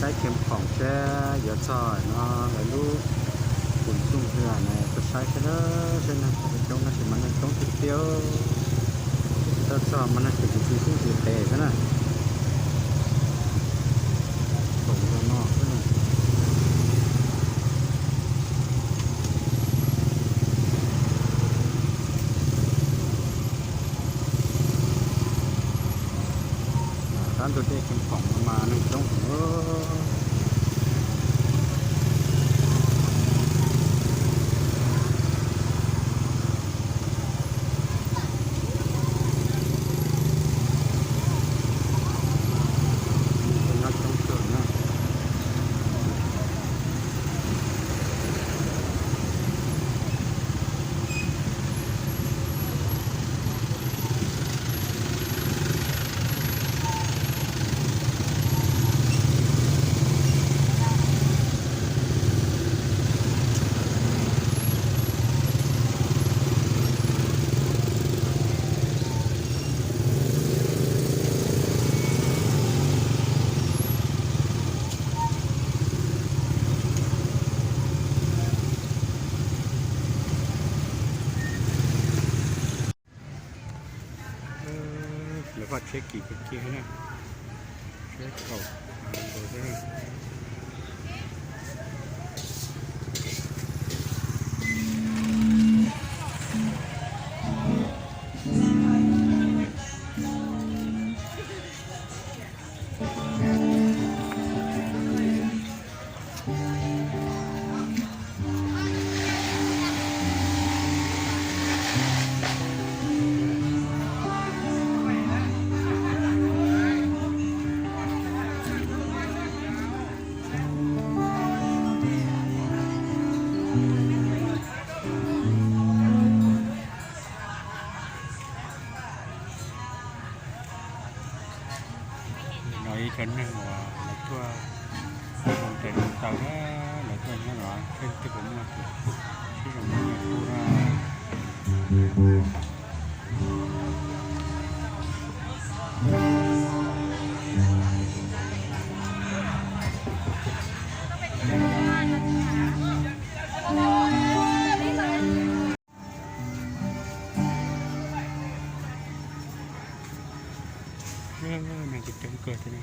Saib Khiav Khoom seb yuav txog no lawv lub Pum Tooj Hwm na, tuaj saib seb, seb neeg puas coob, tab sis mas neeg coob tiag tiag. Tuaj txog mas neeg tseem tiv tiv xwb, tiv tes xwb na. Khoom zoo no xwb na. Sab ntug dej Khiav Khoom no mas neeg coob heev. Lawv vaj tsheb kim kawg kiag na. Tsheb kaum tus xwb. No ib cov neeg uas lawv tuaj ua tes ua taw na, lawv tuaj nyob no, tej puas muaj, sib zoo muaj nyiaj pub na. Neeg kuj coob kawg thiab.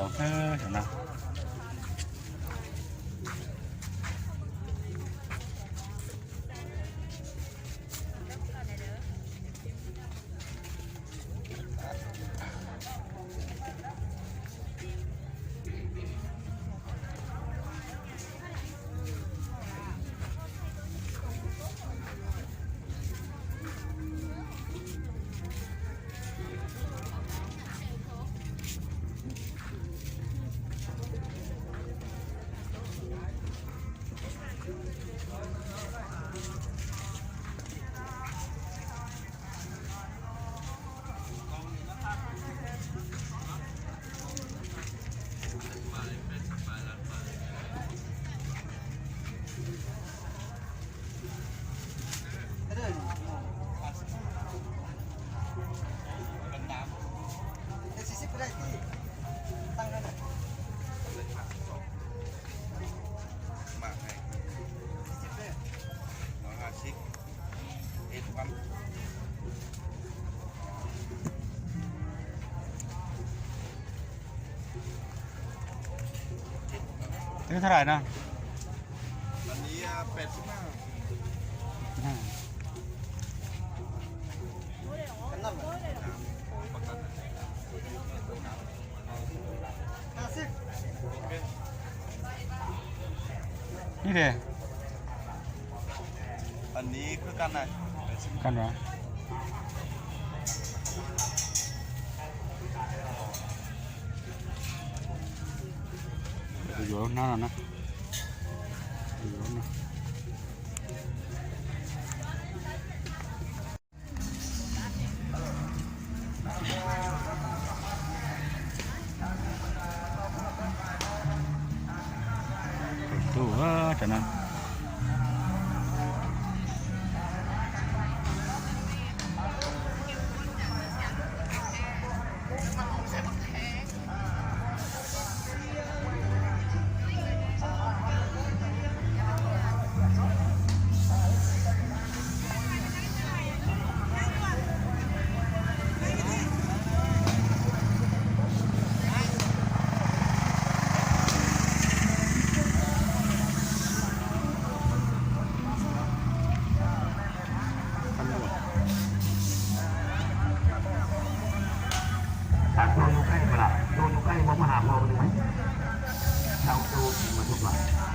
Saum no. Twb tab lais no? Ib tis. Kab no. Yuav lub hnab no na. Yuav lub no. Tus tam no. Tus tus qaij mas lam, tus tus qaij mas muab has hlo li, tau tus mas tus mas.